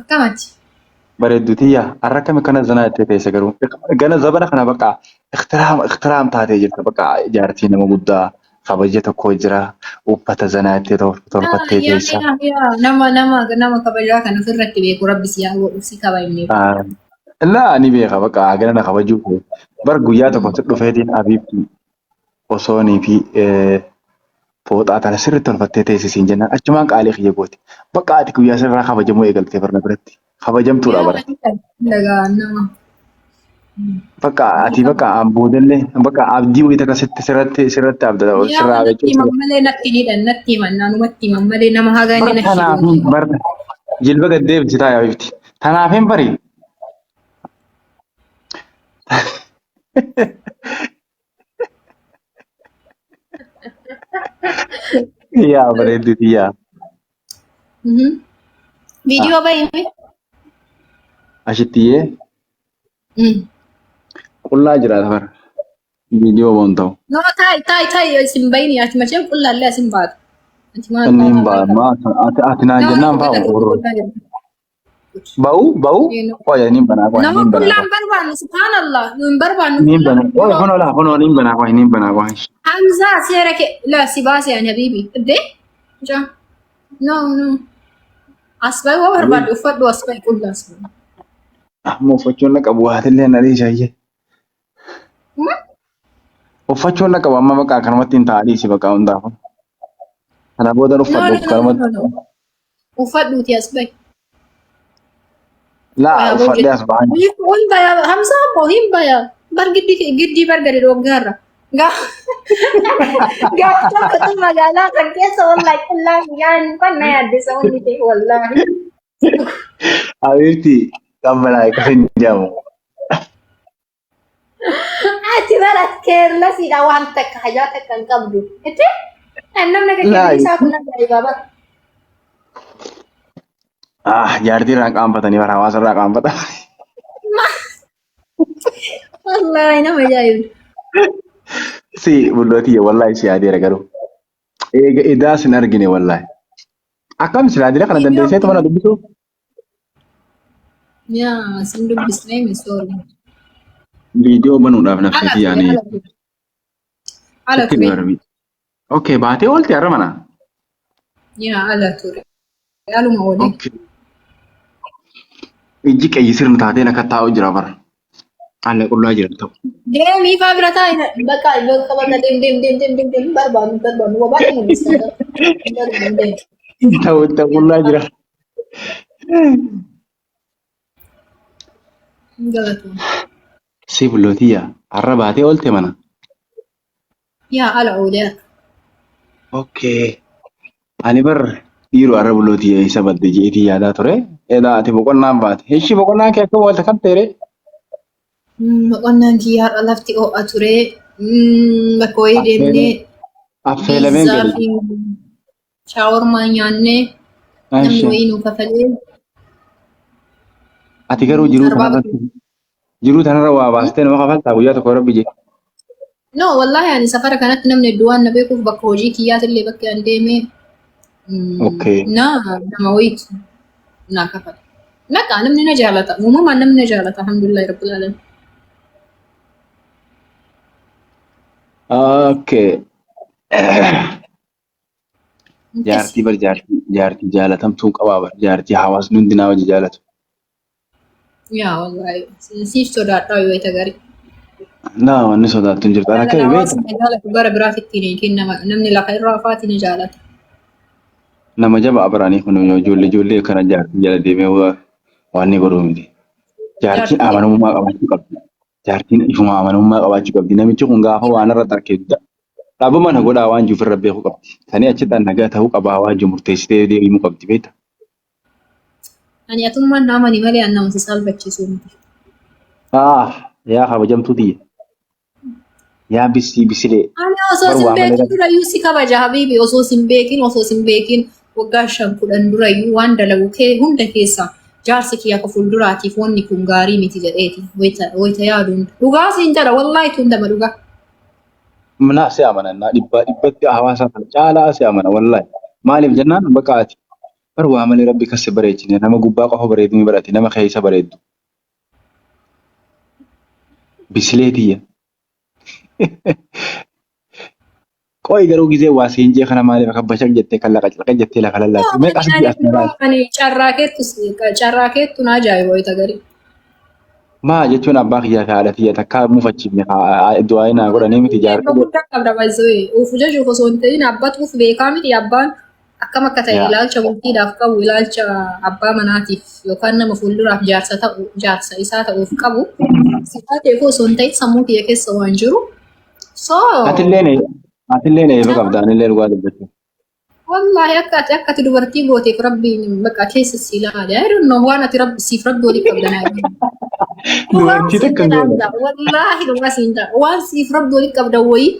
Akkamati? Bareeddu tiyya har'a akkami akkana zanaa jettee teesse garuu gana zabana kana bakka ikhtiraam ikhtiraam taatee jirta bakka jaartii nama guddaa kabaja tokko jira uffata zanaa jettee tolfattee Yaa teessa. yaa yaa nama nama nama kabajaa kan ofirratti beeku rabbi si haa godhu si kabajne. Laa ni beeka bakka gana na kabajuu kee bar guyyaa tokko si dhufeetiin abiibti osoonii fi fooxaa tana sirriitti tolfattee teessi siin jennaan achumaan qaalii kiyya goote. Bakka ati guyyaa sirraa kabajamuu eegaltee barna biratti. Kabajamtuudha bara. Dhagaa nama. Bakka ati bakka boodallee bakka abdii wayii takka sitti sirratti sirratti abdata Yaa sirraa natti jechuun. himan malee natti hin hidhan natti himan naanumatti himan malee nama haga inni Bara natti tanaaf himu. bara jilba gad deebisi taayaa bifti. Tanaaf hin bari. Yaa bareeddu tiyyaa. Viidiyoo bahime. Ashittiyee qullaa jiraata bara. Viidiyoo boon ta'u. No taayi taayi taayi isin bayini ati macheen qullaallee asin baatu. Ati maal Inni hin ba'a. Ati naan jennaan fa'aa Ba'u ba'u qoya niin banaa qoya Nama niin banaa qullaan barbaannu subhaanallah nu hin barbaannu niin qullaa. banaa qoya kunoo laa kunoo niin banaa qoya niin banaa qoya. Hamzaa seera kee la si baase ani habiibi. Iddee? Mucaa. No no. As bahi waa barbaadde uffadhu as bahi qullaa as bahi. Amma uffachuun na qabu waatillee na dhiisa iyyee. Uffachuun na qabu amma bakka akkanumatti hin ta'a dhiisi bakka hundaafuu. Kana booda No uffadhu no no akkanumatti. no no. Uffadhuuti as bahi. Laa uffadhee as ba'an. Hin baya Hamzaa ammoo hin baya. Bar giddii giddii bar gadi dhoggaarra. Gaafa tokko magaalaa kan keessa wallahi qullaa yaan kan na yaaddisa wanni ta'e wallahi. Abiibti qabbanaa akkas hin jedhamu. Ati bara keerlasiidha waan takka hajaa takka hin qabdu. Itti namni akka Laa. keerlisaa kun ajaa'ibaa bara. Ah, jaartii irraa qaanfatanii bara hawaasa irraa qaanfata. Wallaahi nama ajaa'ibu. Si bullootiyya wallaahi si yaadeera garuu. Eega edaa sin argine wallaahi. Akkam silaa dira kana dandeesseetu mana dubbisuu? Yaa sin dubbisnee mi sorry. Viidiyoo banuudhaaf Ala nafseetii ture yaanii ala ture. Ala sitti ture. barbi. Okay, baatee oolte har'a mana. Yaa ala ture. Aluma oolee. Okay. Ijji qayyi sirna taateen akka taa'u jira bara. Alla qullaa jira ta'u. Deemii faa bira taa'i bakka bakka bakka deem deem deem deem deem deem barbaannu barbaannu waa baay'ee mul'isa. Barbaannu deem. Ta'u ta'u qullaa jira. Galatoon. Si bullootiyya har'a baatee oolte mana. Yaa ala oolee har'a. Okay. Ani bar dhiiroo har'a bullootiyya eessa badde jeetii yaadaa ture. Edaa ati boqonnaan baate. Ishii boqonnaan kee akkam oolte kam ta'e? Boqonnaan kiyya har'a lafti ho'a ture. Bakka wayii deemnee Affeelameen piizzaa gadi. fi shaawormaa nyaannee namni Ishee. wayii nuu kafalee. Ati garuu jiruu Arbaa tanarratti jiruu tanarra waa baastee nama kafaltaa guyyaa tokko rabbi jee. No, wallahi ani safara kanatti namni hedduu waan na beekuuf bakka hojii kiyyaatillee bakka an deeme Okay. na nama wayiitu naa kafala. Naqa namni na jaalata. Uumamaan namni na jaalata. Alhamdulillahi rabbil alamin. Okay. Jaartii bar jaartii jaartii jaalatamtuu qabaa bar jaartii hawaasni hundi naa wajji jaalatu. Yaa wallahi siif sodaadhaa yoo isa gari. Naa wanni sodaattu hin jirtu. Ana Jaalala kee beekta. hawaasni na jaalatu gara biraaf ittiin hin kennama. Namni lafa irraa afaati na jaalata. Nama jabaa baraanii kun ijoollee ijoollee kana jaartii jala deemee waan inni godhuu miti. Jaartiin Jaartii amanamummaa qabaachuu qabdi. Jaartiin ifuma amanamummaa qabaachuu qabdi. Namichi kun gaafa waan irratti arke dhabama na godhaa waan jiru ofirra beekuu qabdi. Sanii achitti nagaa ta'uu qabaa waan jiru murteessitee deemuu qabdi beekta. Ani atummaan na amani malee an nama si saalfachiisuu miti. Ah, yaa kabajamtuu tiyya. Yaa bisii bisilee. Ani osoo Bar sin waa malee beekin rabbi. durayyuu si kabaja habiibi osoo sin beekin osoo sin beekin waggaa 5 10 durayyuu waan dalagu kee hunda keessa jaarsi kiyya akka fuulduraatiif wanni kun gaarii miti jedheeti wayita wayita yaadu hunda. Dhugaa siin jedha wallaahi tun dama dhugaa. Naa si amana naa dhibbaa dhibbatti hawaasa kana caalaa si amana wallaahi. Maaliif jennaan bakka ati Bar waa malee Rabbi kas si bareechine, nama gubbaa qofa bareedu ni barate, nama keessa bareeddu. Bisilee tiyya. Qo'i garuu gizee waa siin jee kana maaliif akka bashaq jettee kan laqa calqa jettee lafa lallaatte? Meeqa asitti as na laal? Ani carraa keettu carraa keettu na ajaa'iba wayita garii. Maa jechuun abbaa kiyyaa fi haadha tiyya takkaa mufachiifne du'aa naa godhanii miti Eebba jaartii. guddaa qabda baay'isee. Uuf jajuuf osoo hin ta'in abbatu uf beekaa miti, abbaan akkam akka ta'e Yaa. ilaalcha bultiidhaaf qabu, ilaalcha abbaa manaatiif yookaan nama fuulduraaf jaarsa ta'u, jaarsa isaa ta'uuf qabu sitaa ta'e osoo hin ta'in sammuu kiyya keessa waan jiru. So Atilleen eebba qabda, anillee dhugaa dubbachuu. Wallaahi akka ati dubartii gooteef Rabbiin bakka keessa si ilaale. I don't know waan ati Rabbi siif Rabbi walii qabdan. Dubartii takka hin goone. Wallaahi dhugaa siin jedha. Waan siif Rabbi walii qabdan wayii,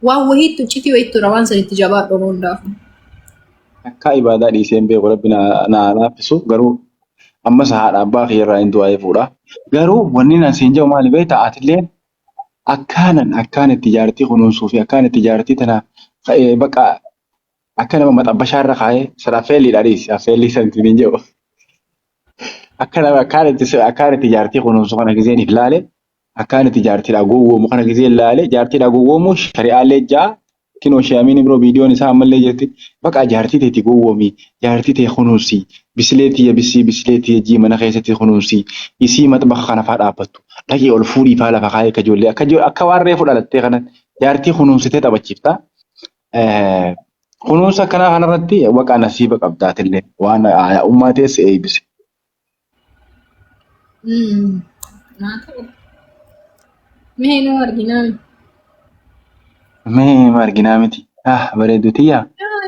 waan wayiitu citii wayiitu tura, waan sanitti jabaadhu hundaaf. Akka ibaadaa dhiisee hin beeku, Rabbi na laaffisu, garuu ammas haadha abbaa kiyya irraa hin du'aa'ee fuudha. Garuu wanni na siin jedhu maali beektaa? Atilleen akkaanan akkaan itti jaartii kunuunsuu fi akkaan itti jaartii tana bakka akka nama maxabbashaa irra kaa'ee sana affeelliidha dhiisi, affeellii san hin jedhu. Akka nama akkaan itti jaartii kunuunsu kana gizeen if laale, akkaan itti jaartiidha gowwoomu kana gizeen laale, jaartiidha gowwoomu shari'aalee ja'a kinoo sheeyamiin biroo viidiyoon isaa ammallee jirti. Bakka jaartii teeti gowwoomi, jaartii tee kunuunsi, bisilee tiyya bisii, bisilee tiyya jii, mana keessatti kunuunsi, isii maxbaxa kana faa dhaabbattu dhaqii ol fuudhii faa lafa kaayee akka ijoollee akka waan reefu dhalattee kana jaartii kunuunsitee taphachiifta. Kunuunsa akkanaa kanarratti waqa nasiiba qabdaatillee waan ummaa teesse eebbise. Naa ta'u. Mee nu arginaa? Mee ma arginaa miti. Ah, bareedu tiyya.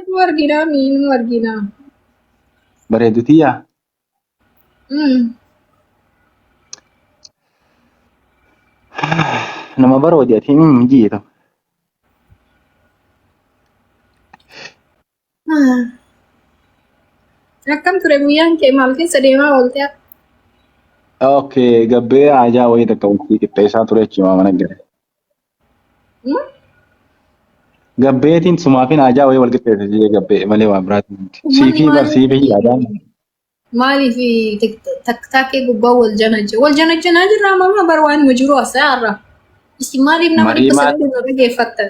Nu arginaa, mee nu arginaa? Bareedu tiyya. Nama baroodi ati jiitu. Akkam ture guyyaan kee? Maal keessa deemaa oolte? Okay, gabbee haajaa wayii takka walitti qixxeessaa ture jechuudha mana gale. Gabbeetiin sumaafin haajaa wayii wal qixxeesse jee gabbee malee waan biraatiin miti. Siifii bar siifii yaadaan. Maaliif takkee gubbaa wal janajja? Wal janajjanaa jirra amma, bar waan nu jiru haasa'aa irra. Isin maaliif nama Marii dhibba maal sagalii irra dhageeffattan?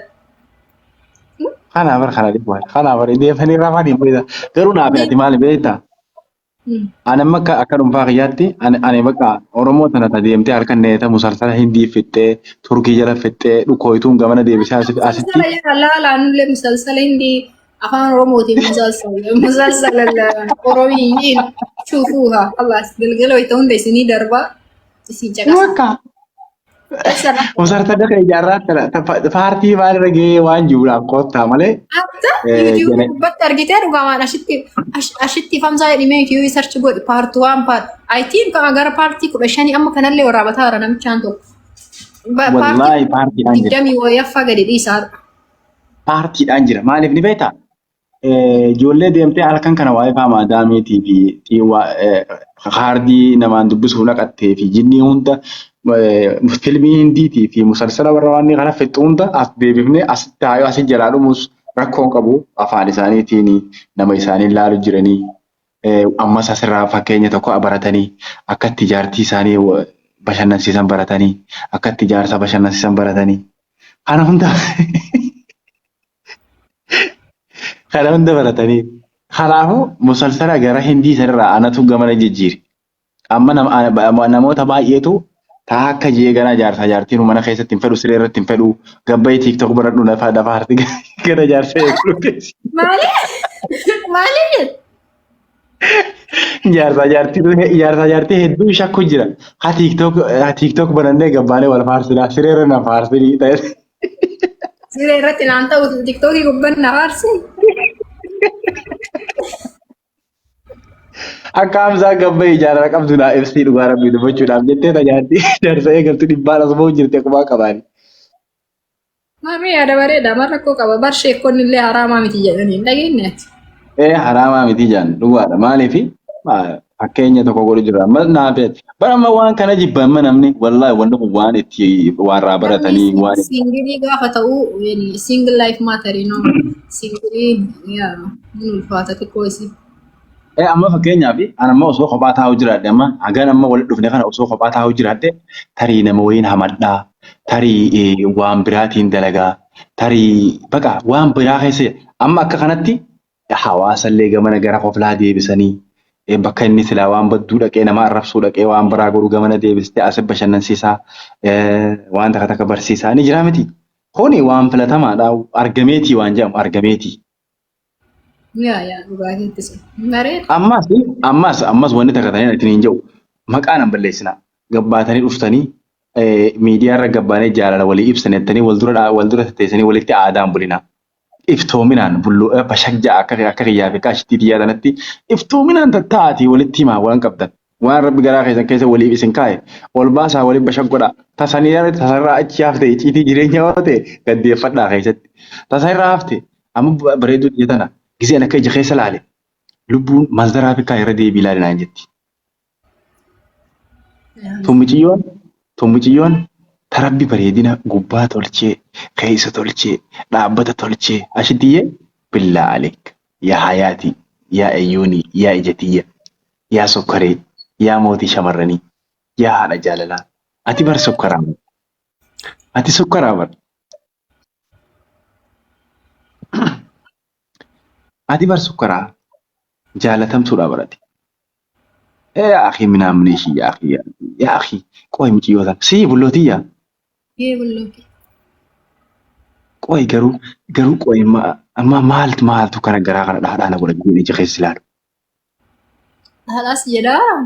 Kanaa bar kana dhibba kanaa bar deemanii rafan hin beekta. Garuu naaf ati maali beektaa? Ani amma akka dhuunfaa kiyyaatti ani bakka Oromoo tana ta deemtee halkan neeta musalsala Hindii fixxee, Turkii jala fixxee, dhukooytuun gamana deebisee asitti. Musalsala jala laalaa, nullee musalsala Hindii afaan Oromootiin musalsala Oromiyyiin shuufuuha. Khalaas, galgala wayita hunda isinii darbaa, isin caqasa. Bakka musalsala kan ijaarraa tana paartii maalirra gahee waan jiruudhaaf kottaa malee. Akka YouTube gubbatti argitee dhugamaan ashitti famsaa jedhimee YouTube search godhi, part one, part I think gara paartii 15 amma kanallee waraabataa jira namichaan tokko. Wallaahi paartiidhaan jira. 20 wayaffaa gadi dhiisaa. Paartiidhaan jira. Maaliif ni beektaa? Ijoollee deemtee halkan kana waa'ee faa maadaamiitii fi kaardii namaan dubbisuuf naqattee fi jinnii hunda, filmii Hindiitii fi musalsala warra waan kana fixxu hunda as deebifnee asitti haayoo asii jalaa dhumus rakkoon qabu, afaan isaaniitiin nama isaanii ilaalu jiranii ammas asirraa fakkeenya tokko baratanii, akka itti jaartii isaanii bashannansiisan baratanii, akka itti jaarsa bashannansiisan baratanii, kana hunda baratanii. Kanaafuu musalsala gara Hindii sanirraa anatu gamana jijjiire. Amma namoota baay'eetu taa akka jee gara jaarsaa jaartiin mana keessatti hin fedhu, siree irratti hin fedhu, gabbayii TikTok baradhu, lafa lafa harti gara jaarsa eegalu teessi. Maali? Maali jedhu? Jaarsaa jaartii hedduu shakku jira. Ha TikTok banannee gabbaanee wal faarsinaa, siree irra na faarsinii ta'e. Siree irratti naan ta'u, TikTokii gubbaan na faarsi. Akka Hamzaa gabbayii jaalala qabdu naa ibsii, dhugaa Rabbii dubbachuudhaaf jettee tajaajilti jaarsa eegaltu dhibbaan asuma jirti akkuma qabaani. Maamii yaada bareeda, maal rakkoo qaba? Bar sheekonni illee haraamaa miti jedhanii hin dhageenye ati. Ee, haraamaa miti jaan dhugaadha. Maaliif fakkeenya tokko godhu jira. Amma naaf bara amma waan kana jibba amma namni, wallaahi wanni kun waan itti waan irraa baratanii waan itti Single gaafa ta'u, single life matter. Single yaa ni ulfaata xiqqoo isii. Amma fakkeenyaaf an amma osoo kophaa taa'u jiraadhe, amma hagan amma walitti dhufne kana osoo kophaa taa'u jiraadhe, tarii nama wayiin hamadhaa, tarii waan biraatiin dalagaa, tarii baqa waan biraa keessa. Amma akka kanatti hawaasallee gamana gara koflaa deebisanii, bakka inni silaa waan badduu dhaqee nama arrabsuu dhaqee waan biraa godhu gamana deebistee as bashannansiisaa, waan takka takka barsiisaa ni jira miti. Kuni waan filatamaadha, argameetii waan jedhamu argameetii. Yaa yaa, dhugaa keetti sun. Bareeda. Ammas ammas ammas wanni takka ta'een ittiin hin jedhu, maqaa nan balleessinaa. Gabbaatanii dhuftanii miidiyaa irra gabbaanee jaalala walii ibsan jettanii wal dura teessanii walitti aadaan bulinaa. Iftoominaan bulloo bashagjaa akka kiyyaa fi akka ashittii tiyyaa tanatti iftoominaan tatta'aatii walitti himaa waan qabdan. Waan Rabbi garaa keessan keessa waliif isin kaa'e ol baasaa waliif bashag godhaa. Tasanii tasarraa achi hafte icciitii jireenya yoo ta'e gaddeeffadhaa keessatti. Tasarraa hafte amma bareedduu tiyya tana giseen akka ija keessa laale lubbuun masdaraa fi kaa irra deebii ilaali naan jetti. Tummiciyyoon tarabbi bareedina gubbaa tolchee, keessa tolchee, dhaabbata tolchee, ashittiyyee, billaa aleek, yaa hayaatii, yaa eyyuunii, yaa ija tiyya, yaa sokkaree, yaa mootii shamarranii, yaa haadha jaalalaa, ati bar sokkaraa bar, ati sokkaraa bar, ati bar sokkaraa jaalatamtuudha barati. Yaa akhi minaamin ishii, yaa akhi, yaa akhi, qoy mucayyoo tana sii bullootiyya. Yee bullooti. Qoy garuu qoy amma maaltu maaltu kana garaa kana dhaadhaa na godha jedhee ija keessa ilaalu. Haadhaas jedhaa.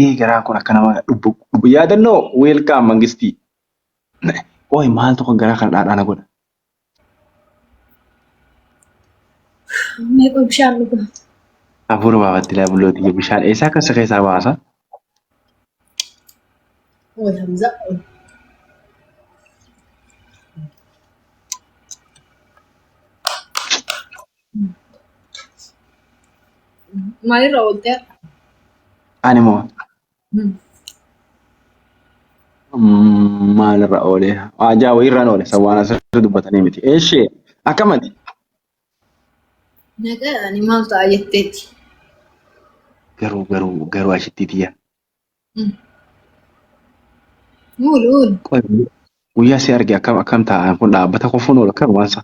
Ee, garaan kun akka nama dhubbu dhubbu yaadannoo weelkaam mangistii. Qoy maaltu kan garaa kana dhaadhaa na godha? Meeqa bishaan dhugaa? Hafuura baafatti laa bullootiyya, bishaan eessaa akka isa keessaa baasa? Ol Hamza ol. Maalirra ooltee har'a? Ani moo maalirra oolee? Ajaa wayiirraan oole, san waan asirra dubbatanii miti. Eeshee, akkamati? Nagaa, ani maal ta'a jetteeti. Garuu ashittii tiyya. Uul uul. Qoy, guyyaa si arge akkam akkam taa'an kun dhaabbata kofuun oolu akkam waan sa.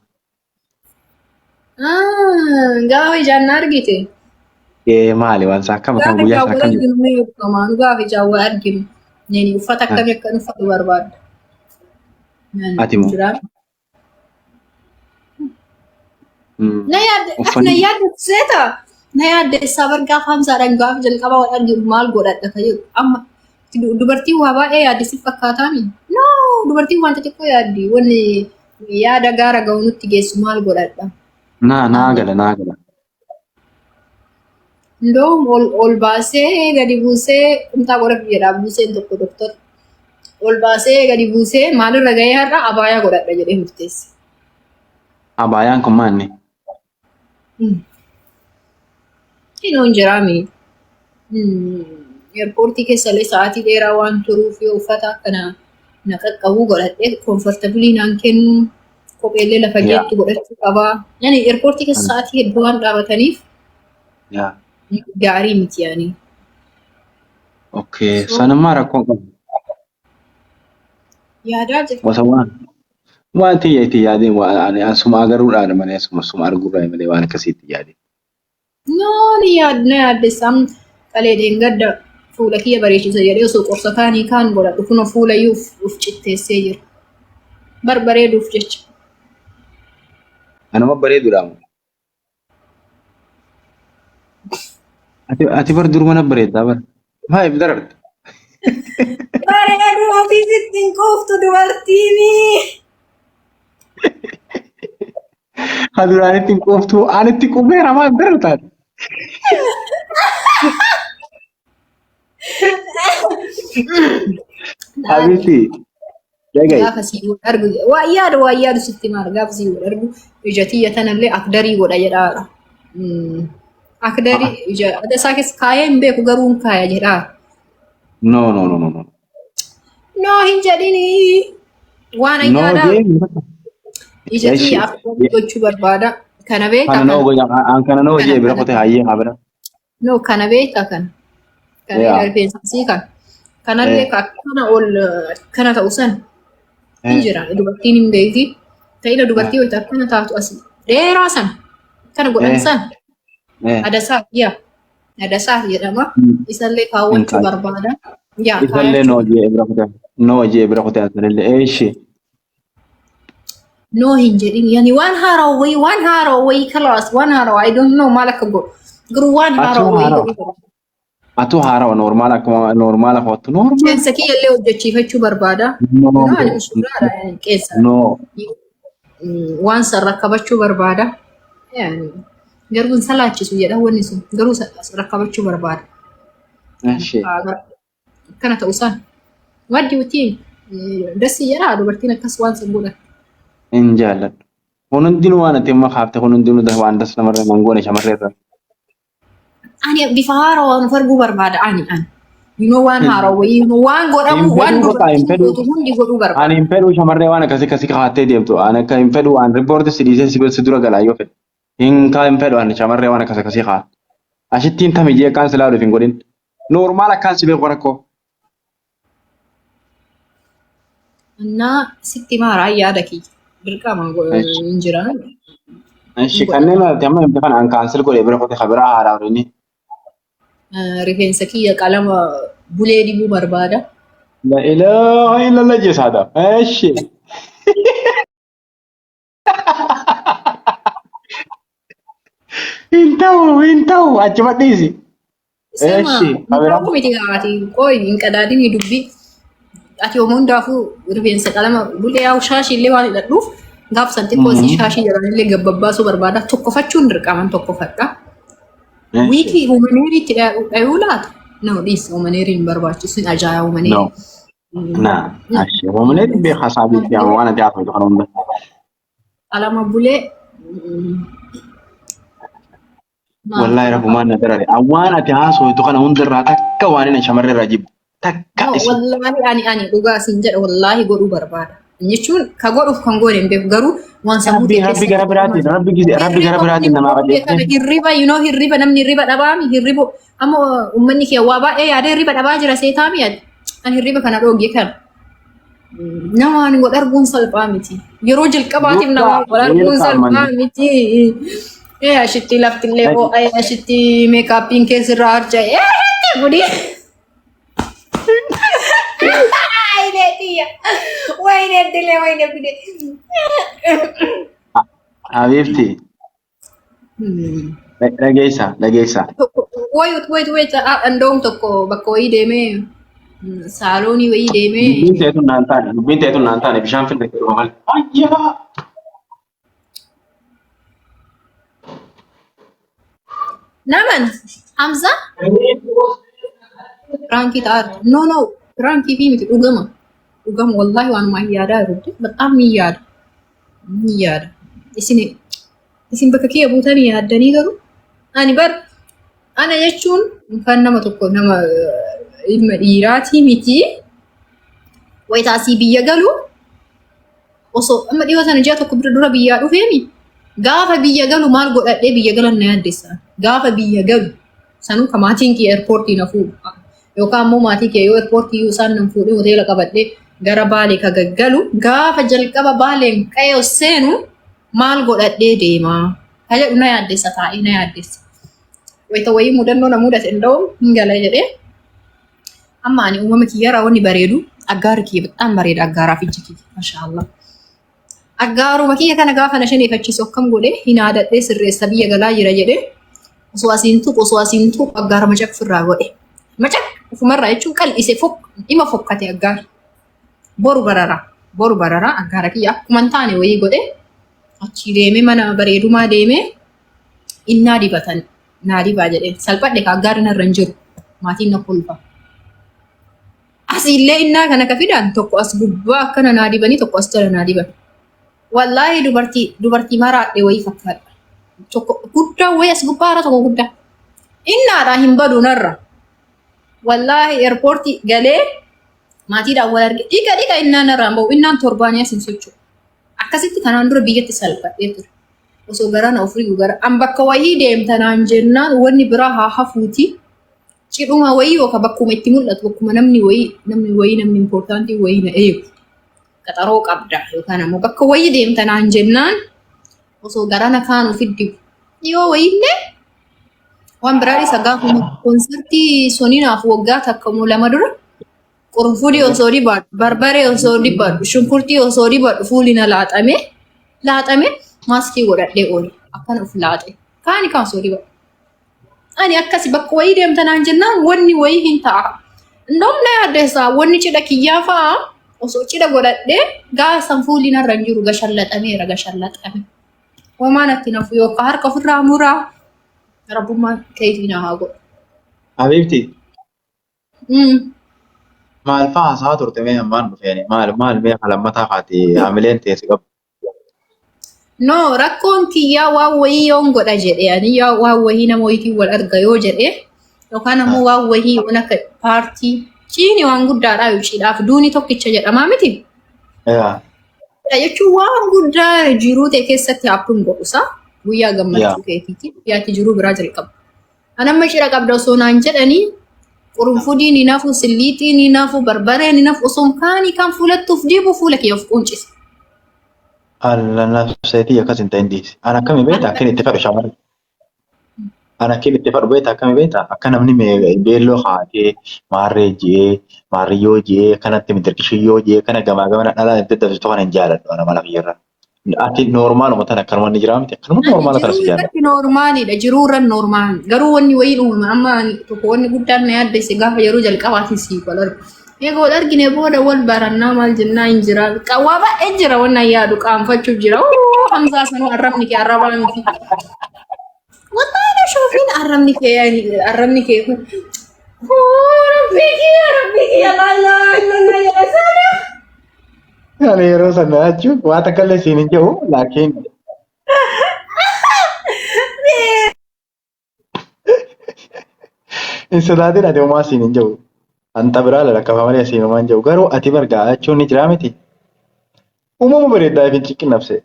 Gaafa ijaan na argite. Ee, maali waan isaa akkam akkam Gaafa guyyaa ijaan sana wal akkam jedhu. arginu mee beekamaa, nu gaafa ijaan wal arginu. Neni uffata akkamii akkan uffatu barbaadda? Ati moo? Jira. Na yaadde na Uffanni yaadde seeta. Na yaadde isaa bar gaafa Hamzaadhaan gaafa jalqaba wal arginu maal godhadha ka jedhu. Amma dubartiin waa baay'ee yaaddi si fakkaataami? No, dubartiin waan xixiqqoo yaaddi. Wanni yaada gaara ga'u nutti geessu maal godhadha? Naa naa gala, naa gala. Indoom ol ol baasee gadi buusee qumxaa godhadhu jedha buuseen tokko doktor. Ol baasee gadi buusee maalirra ga'ee har'a abaayaa godhadha jedhee murteesse. Abaayaan kun maanni? Inoo hin jiraami. Airportii keessallee sa'aatii dheeraa waan turuuf yoo uffata akkana na qaqqabu godhadhee comfortable naan kennu, kopheellee lafa geettu godhachuu qabaa. Yani airportii keessa sa'aatii hedduu waan dhaabataniif gaarii miti yani. Okay. So Sanummaa rakkoo qabu. Yaadaa jira. Wasa waan tiyya itti yaadeen waan ani asuma agaruudhaan malee asuma suma arguurraa malee waan akkasii itti yaadeen. No, ni yaad na yaaddessa. Qalee dheengadda fuula kiyya bareechisa jedhee osoo qorsa kaanii kaan godhadhu kunoo fuula iyyuu uf citteessee jira. Barbareeduuf jecha. Anuma bareeduudha moo? Ati bar duruma na bareeddaa bar. Maaliif dararte? Bareedu ofiisitti hin quuftu dubartiini. Ha duraan itti hin quuftu, ani itti quufeera, maal darartaan? Habiibti, dhaga'i. Gaafa sii wal argu waa yaadu, waa yaadu sitti maal, gaafa sii wal argu ija tiyya tanallee akdarii godha jedhaara. Akdarii ija adda isaa keessa kaayee hin beeku garuu hin kaaya jedhaara. No, no, no, no, no. No hin jedhini, waan No ayyaadaa jee. ija Eshi. tiyya akdarii gochuu barbaada. Kana beeka Kana no kana. goja an kana no Kana jee bira kana. kotee hayyee haa bira. No, kana beektaa kana. Kana Yaa. rifeensa asii kana. Kanallee ka akkana ol akkana ta'u san hin jira. Dubartiin hin beekti. Ta'ila dubartii wayita akkana taatu asii dheeraa san akkana godhan san adasaa yaa adasaa jedhama. Isallee kaawwachuu barbaada. Yaa Isallee kaayachuu noo jee bira kutee. Noo jee bira kutee asalillee. Eeshi. No hin jedhin yani waan haarawaa wayii waan haarawaa wayii kalaas waan haarawaa I don't know maal akka godhu garuu waan Atuu haarawaa wayii haarawa. godhuu barbaada. Atuu haarawa normaala akkuma normaala kottu normaala. Qeensa kiyya illee hojjechiifachuu barbaada. No. No ani shurraadha yani qeensa No. waan san rakkabachuu barbaada. Yani garuu hin salaachisu jedha wanni sun garuu rakkabachuu barbaada. Eshi. Akkana ta'u san. What do you think? Dassi jedhaa dubartiin akkas waan san godhan. Hin jaalladhu. Kun hundinuu waan ati amma kaafte kun hundinuu waan das namarra nan goone shamarree irra. Ani bifa haarawaan of arguu barbaada ani ani. You know waan haarawaa wayii you know waan godhamu Hin waan fedhuu bakka hin dubartiin fedhuu. gootu hundi godhuu barbaada. Ani hin fedhuu shamarree waan akkasii akkasii kaattee deemtu. Ani akka hin fedhuu waan riippoorti si dhiisee si dura galaa yoo fedhe. Hin kaa hin fedhu ani shamarree waan akkas akkasii kaa. Ashittiin tami jee akkaan si laaluuf hin godhin. Normaal akkaan si beeku rakkoo. Innaa sitti maaraa yaada kiyya. Dirqama hin jira. Ishi kanneen ati amma himte kana an kaansel godhee bira kote kabiraa haaraa inni. Rifeensa kiyya qalama bulee dibuu barbaada. La ilaaha illallah jesaadha. Eshi. Hin ta'u hin ta'u achuma dhiisi. Sema Eshi kabiraa. ta'uu miti ati qoy hin qadaadini dubbii. Ati homo hundaafuu rifeensa qalama bulee yaa shaashii illee waan hidhadhuuf gaaf san xiqqoo isii shaashii jedhan illee gabbabbaasuu barbaada. Tokkofachuun dirqaman tokkofadha. Eshi. Wiikii humaneeriitti dhayuu laata? No dhiis humaneeriin hin barbaachisu hin ajaa'iba humaneerii. No. Na, ashi. Hoomnee dhibbee haasaa biitti amma waan ati haasoftu kana hunda. Qalama bulee. Wallaahi rafumaan na darare. Waan ati haasoftu kana hundarraa takka waan inni shamarree irraa jibbu. Takka No, isin. wallaahi ani ani dhugaa sin jedha wallaahi godhuu barbaada. Jechuun ka godhuuf kan goone hin beeku garuu waan sammuu Rabbi kee rabbi keessa gara biraatiin rabbi gise rabbi gara Hirriba biraatiin namaa wanni qajeelchee. kana hirriba you know hirriba namni hirriba dhabaami hirriba amma uummanni kee waa baay'ee yaadee hirriba dhabaa jira seetaami yaade ani hirriba kana dhoogge kana namaan wal arguun salphaa miti yeroo jalqabaatiif Duukaa namaan wal arguun welcome salphaa miti. Ee ashitti laftillee ho'a ashitti meekaappiin keessirraa harca'e ee ashitti gudii. Wayne tiyya. Wayne dile wayne gudee. Habiibti dhageessa dhageessa. Wait wait wait andoom tokko bakka wayii deemee saaloonii wayii deemee Dubbiin ta'e tun naan taane dubbiin ta'e tun naan taane bishaan filme jedhu malee. Ayyaa! Naman Hamza Piraankii ta'aa no no piraankii fi miti dhugama dhugama wallaahi waanuma hin yaadaa jiru በጣም ni yaada ni yaada isin isin bakka kiyya buutanii yaaddanii garuu ani bar ana jechuun kan nama tokko nama ilma dhiiraatii miti wayita asii biyya galu Osoo amma dhiyoo sana ji'a tokko bira dura biyyaa dhufeemi gaafa biyya galu maal godhadhee biyya galan na yaaddessa. Gaafa biyya galu sanuu ka maatiin kiyya eerpoortii na fuudhu yookaan immoo maatii kiyya yoo eerpoortii iyyuu isaan nan fuudhee hoteela qabadhee gara Baalee ka gaggalu gaafa jalqaba Baaleen qe'ee seenu maal godhadhee deema ka jedhu na yaaddessa taa'ee na yaaddessa. Wayita wayii mudannoo na mudate hin hin gala jedhee Amma ani uumama kiyyarraa wanni bareedu aggaarri kiyya baxxaan bareeda aggaaraa fi ijji kiyya mashaallah. Aggaaruma kiyya kana gaafa na shaneeffachiisu akkam godhe hin haadadhee sirreessa biyya galaa jira jedhee osoo asiin tuqu osoo asiin tuqu aggaara macaq ofirraa godhe. Macaq ofumarraa jechuun qal'ise fok ima fokkate aggaarri. Boru barara boru barara aggaara kiyya akkuma hin taane wayii godhe achii deemee mana bareedumaa deemee innaa dibatan naa dibaa jedheen salphadhe ka aggaarri narra hin jiru maatiin na kolfa. Asiillee innaa kana ka fidan tokko as gubbaa akkana naa dibanii tokko as jala naa diban. Wallaahi dubartii dubartii maraadhe wayii fakkaadha. Tokko guddaa wayii as gubbaa irra tokko guddaa. Innaadhaa hin badu narra. Wallaahi eerpoortii galee maatiidhaan wal arge dhiqa dhiqa innaan narraa hin bahu innaan torbaanii as hin socho'u. Akkasitti kanaan dura biyyatti salphadhee ture. Osoo garana of rigu gara an bakka wayii deemta naan jennaan wanni biraa haa hafuuti. Cidhuma wayii yookaan bakkuma itti mul'atu bakkuma namni wayii namni wayii namni important wayii na eegu. Qaxaroo qabda yookaan ammoo bakka wayii deemta naan jennaan osoo garana kaan ofi dibu. Dhiyoo wayiillee waan biraa isa gaafuma konsertii soninaaf waggaa takka moo lama dura qurunfudii osoo dibadhu, barbaree osoo dibadhu, shunkurtii osoo dibadhu fuuli na laaxame laaxame maaskii godhadhee oole akkana of laaxe kaani kaan osoo dibadhu. Ani akkasi bakka wayii deemta naan jennaan wanni wayii hin ta'a. Indoom na yaaddeessa wanni cidha kiyyaa fa'a osoo cidha godhadhee gaafa san fuulli narra hin jiru gashallaxameera gashallaxame. Homaa natti nafu yookaan harka ofirraa muraa rabbummaan keetii na haa godhu. Habiibti maal fa'aa haasa'aa turte mee ammaan dhufeeni maal maal mee lammataa kaati haamileen teessi qabdu. No, rakkoon kiyyaa waan wayii yoon godha jedhe ani yaa waan wayii nama wayiitiin wal arga yoo jedhe yookaan ammoo waan wayii waan akka party ciini waan guddaadha yoo cidhaaf duuni tokkicha jedhamaa miti. Yaa. Cidha jechuun waan guddaa jiruu ta'e keessatti happen godhusa guyyaa gammachuu keetiiti guyyaatti jiruu biraa jalqabu. An amma cidha qabda osoo naan jedhanii qurunfudiin hin hafu, silliixiin hin hafu, barbareen hin hafu osoo kaanii kan fuulattuuf dibu fuula kee of quncise. Alla nafseetii akkas hin ta'in dhiisi. An akkami beektaa akkin itti fadhu shamarra. An akkin itti fadhu beektaa akkami beektaa akka namni beelloo kaatee maarree ji'ee maarriyyoo ji'ee kanatti mitirkishiyyoo ji'ee kana gamaa gamana dhalaa itti dabsitu kana hin jaaladhu ana mala kiyyarra. Ati normaluma tana akkanuma inni jiraa miti akkanuma Ani normal tana jiruu si jaalladha. irratti normalidha. Jiruu irra normal. Garuu wanni wayii uumama. Amma ani tokko wanni guddaan na yaaddesse gaafa yeroo jalqabaatiin sii wal argu. Eega wal argine booda wal barannaa maal jennaa hin jira. Waa baay'ee jira wanna yaadu qaanfachuuf jira. Uu, Hamzaa sanuu arrabni kee arrabaa miti. Wallahi na shoofiin arrabni kee arrabni kee kun. Uu, Rabbii kiyya Rabbii kiyya laa ilaaha illallah yaa salam. Ani yeroo sana jechuun waa takka illee siin hin jedhu laakiin hin sodaatin ati homaa siin hin jedhu. Anta biraa lalakkafa malee siin homaa hin jedhu. Garuu ati bargaa jechuun ni jiraa miti. Uumama bareedaa fi ciqqin nafse.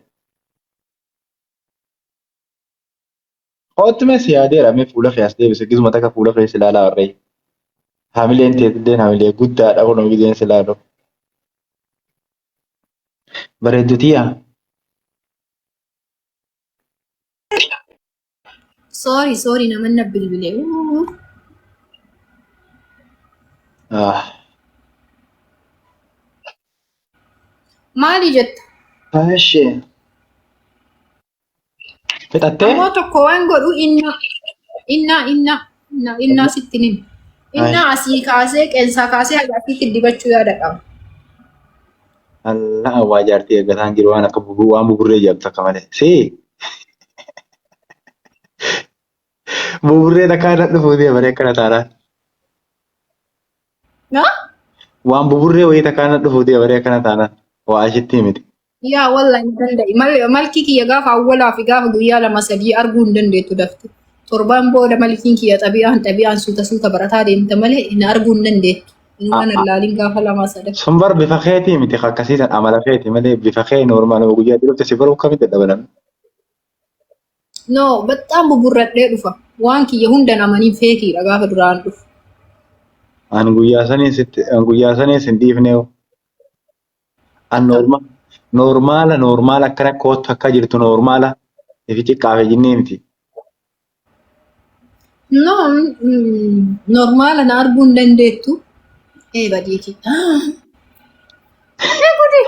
Kootti mee si yaadeera mee fuula kee as deebise gizuma takka fuula kee si ilaalaa warree. Hamileen teetilleen hamilee guddaadha kunoo gizeen si ilaalu. Bareeddu tiyya. Sorry, sorry, naman na bilbile. Uu. Ah. Maali jetta? Ishee. Fixattee? Ammoo tokko waan godhu inna inna inna inna innaa sitti nin. Innaa asii kaasee qeensaa kaasee haga asiitti dibachuu yaada qaba. Allah waa jaartii eeggataan jiru waan akka bubuu waan buburree jedhamtu akka malee. See buburree takka irra dhufuu deemanii akkana taanaan. Na? Waan buburree wayii takka irra dhufuu deemanii akkana taanaan. Waa ashitti miti. Yaa wallahi hin danda'i. Malkii kiyya gaafa awwalaa fi gaafa guyyaa lama sadii arguu hin dandeettu dafte. Torbaan booda malkiin kiyya xabi'aan xabi'aan suuta suuta barataa deemta malee hin arguu hin dandeettu. Inumaan allaalin gaafa lama sadii. Sun bar bifa keetii miti akkasiisan amala keeti malee bifa kee normaluma guyyaa dhufte si baruu akkamitti dadhaban. No, baxxaan buburradhee dhufa. Waan kiyya hunda namanii feekiidha gaafa duraan dhufu. An guyyaa sanii sitti an guyyaa sanii sin dhiifne. An normala normala akkana kootu akka jirtu normala ifi xiqqaafe jinnee miti. No, normala na arguu hin dandeettu. Ee badiiti. Ee gudi.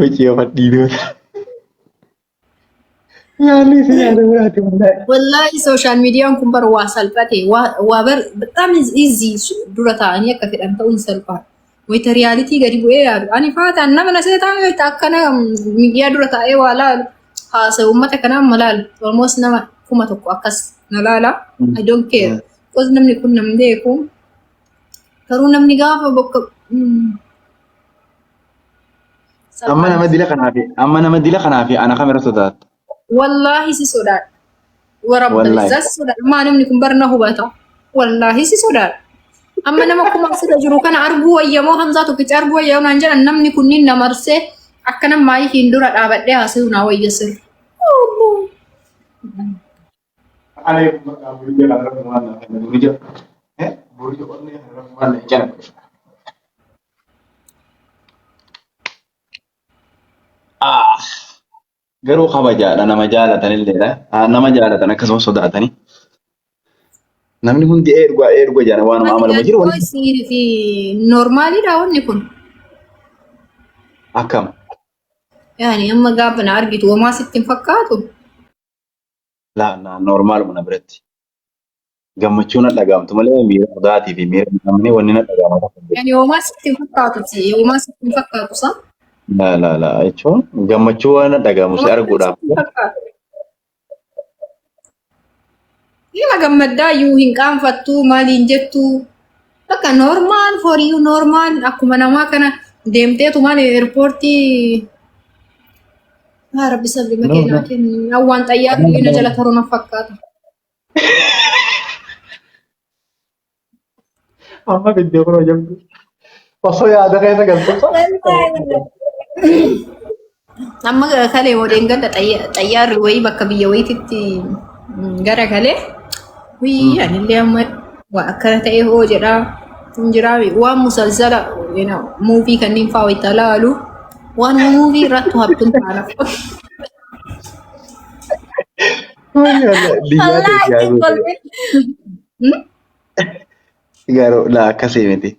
Micii of dhiirota. Yaalli isin yaada biraati wallahi. Wallahi social mediaan kun bar waa salphate waa bar በጣም easy dura taa'anii akka fedhan ta'uun salphaadha. Wayita reality gadi bu'ee yaadu. Ani faataan nama na seetaan wayita akkana miidiyaa dura taa'ee waa laalu haasa'u uummata kanaa amma laalu almost nama 1000 akkas na laala. I don't care. Because namni kun nam beeku. Garuu namni gaafa bakka Amma nama dila kanaa fi amma nama dila kanaa fi ana kam irra sodaatta? Wallaahi si sodaadha. Warabba Wallaahi. isaa si sodaadha. Maa namni kun barna hubata. Wallaahi si sodaadha. Amma nama kuma asirra jiru kana arguu wayyamoo Hamzaa tokkicha arguu wayyamoo naan jedhan namni kunniin na marsee Akkana maayikiin dura dhaabadhee haasa'uu naa wayya sirri. Aleekum bakka burija kana rabbi waan naa kenna burija. Burija onnee kana rabbi waan naa kenna. Ah, garuu kabajaadha nama jaalatanilleedha. Ah, nama jaalatan akkasuma sodaatanii. Namni hundi ee dhugaa ee dhugaa jedhan waanuma amaluma jiru wanti Fi normaaliidha wanni kun. Akkam. Yaani amma gaafa na argitu homaa sitti hin fakkaatu. Laa naa normaaluma na biratti. Gammachuu na dhagaamtu malee miira sodaatii fi miira namni wanni na dhagaama tokko hin jiru. Yaani homaa sitti hin fakkaatu si homaa sitti hin fakkaatu sa. Laa laa laa jechuun gammachuu waan na dhagaamu si Homaa arguudhaaf. sitti hin fakkaatu. Nama gammaddaa iyyuu hin qaanfattu maaliin jettu. Bakka normal for you normal akkuma namaa kana deemteetu maal eerpoortii. Yaa Rabbi sabri No, makee naa no. kenni. Awwaan xayyaarri illee na jala taru na fakkaata. Amma fiddee kunoo jabdu. Osoo yaada keessa galtu. Amma kalee waliin galla xayyaarri wayii bakka biyya wayiititti gara galee wii anillee amma waa akkana ta'e hoo jedhaa hin jiraa waan musalsala muuvii kanneen fa'aa wayita laalu waan muuvii irratti happen taana. Biyyaa ta'e Wallaahi siyaa hin goote. kolfin. Garuu laa akkasii miti.